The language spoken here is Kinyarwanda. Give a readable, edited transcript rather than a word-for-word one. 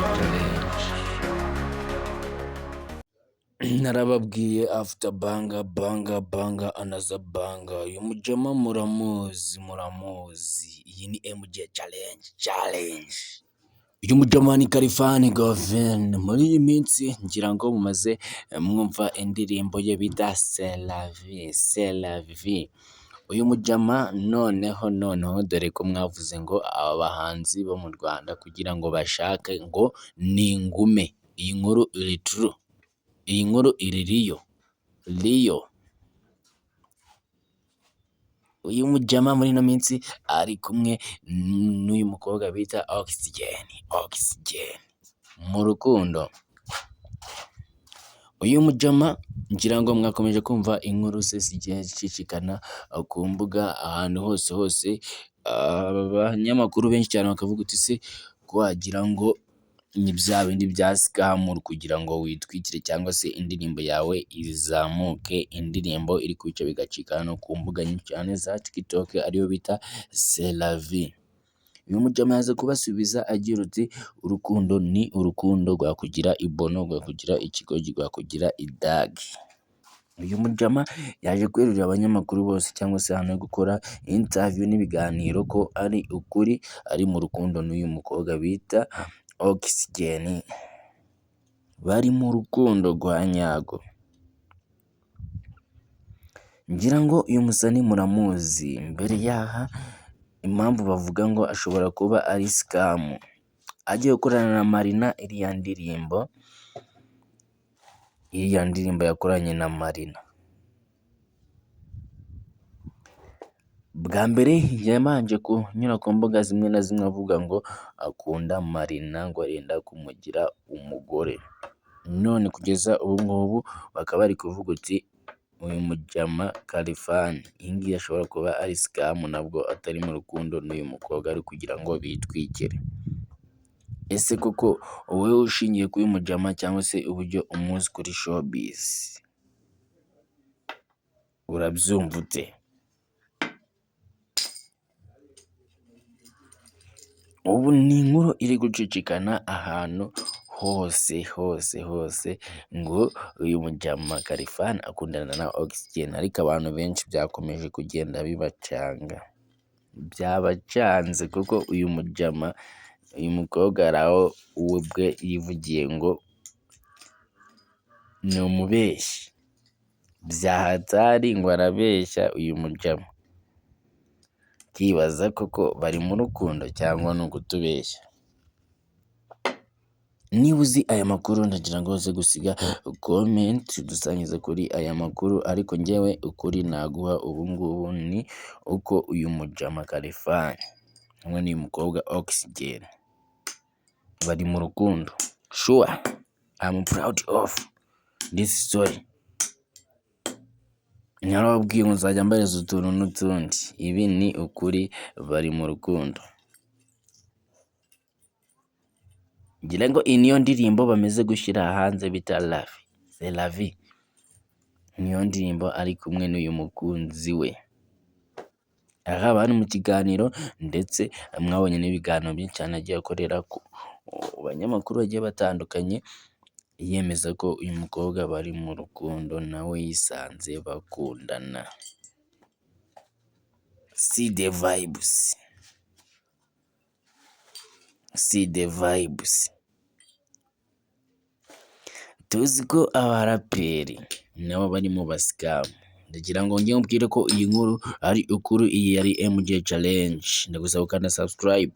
Challenge. Narababwiye, after banger, banger, banger, another banger. Uyu mujama muramuzi, muramuzi. Iyi ni MJ Challenge, challenge. Uyu mujama ni Khalfan Goven. Muri iyi minsi ngira ngo mumaze mwumva indirimbo ye bita C'est la vie, C'est la vie. Uyu mujama noneho noneho, dore ko mwavuze ngo aba bahanzi bo mu Rwanda kugira ngo bashake ngo ni ingume. Iyi nkuru iri true, iyi nkuru iri real, real. Uyu mujama muri ino minsi ari kumwe n'uyu mukobwa bita Oxygen, Oxygen mu rukundo. Uyu mujama ngira ngo mwakomeje kumva inkuru ze zigiye zicicikana ku mbuga ahantu hose hose, abanyamakuru benshi cyane bakavuga uti: "Se ko wagira ngo ni bya bindi bya scam kugira ngo witwikire cyangwa se indirimbo yawe izamuke?" Indirimbo iri kubica bigacika no ku mbuga nyinshi cyane za TikTok, ariyo bita C'est la vie. Uyu mujama yaza kubasubiza agira uti: "Urukundo ni urukundo, rwakugira ibono, rwakugira ikigoryi, rwakugira idagi." Uyu mujama yaje kwerurira abanyamakuru bose cyangwa se ahantu ho gukora interview n'ibiganiro ko ari ukuri ari mu rukundo n'uyu mukobwa bita Oxygen, bari mu rukundo rwa nyarwo. Ngira ngo uyu musani muramuzi mbere y'aha. Impamvu bavuga ngo ashobora kuba ari scam, agiye gukorana na Marina iriya ndirimbo, iriya ndirimbo yakoranye na Marina. Bwa mbere yabanje kunyura ku mbuga zimwe na zimwe avuga ngo akunda Marina, ngo arenda kumugira umugore, none kugeza ubu ngubu bakaba bari kuvuga uti uyu mujama Khalfan iyi ngiyi ashobora kuba ari scam, nabwo atari mu rukundo n'uyu mukobwa, ari kugira ngo bitwikire. Ese koko wowe ushingiye kuri uyu mujama cyangwa se uburyo umuzi kuri showbiz, urabyumva ute? Ubu ni inkuru iri gucicikana ahantu hose hose hose ngo uyu mujama Khalfan akundana na Oxygen, ariko abantu benshi byakomeje kugenda bibacanga, byabacanze, kuko uyu mujama, uyu mukobwa hari aho we ubwe yivugiye ngo ni umubeshyi bya hatari, ngo arabeshya uyu mujama. Ukibaza koko bari mu rukundo cyangwa ni ukutubeshya? Niba uzi aya makuru, ndagira ngo uze gusiga comment udusangize kuri aya makuru, ariko njyewe ukuri naguha ubu ngubu ni uko uyu mujama Khalfan hamwe n'uyu mukobwa Oxygen bari mu rukundo. Sure, I'm proud of this story. Narababwiye ngo nzajya mbahereza utuntu n'utundi, ibi ni ukuri, bari mu rukundo. Ngira ngo iyi niyo ndirimbo bamaze gushyira hanze bita La vie, C'est la vie, niyo ndirimbo ari kumwe n'uyu mukunzi we. Aha bari mu kiganiro, ndetse mwabonye n'ibiganiro byinshi cyane agiye akorera ku banyamakuru bagiye batandukanye, yemeza ko uyu mukobwa bari mu rukundo, nawe yisanze bakundana. See the vibes, see the vibes. Tuzi ko abaraperi nabo bari mu ba scam, ndagira ngo njye mubwire ko iyi nkuru ari ukuri. Iyi yari MJ Challenge, ndagusaba gukanda subscribe.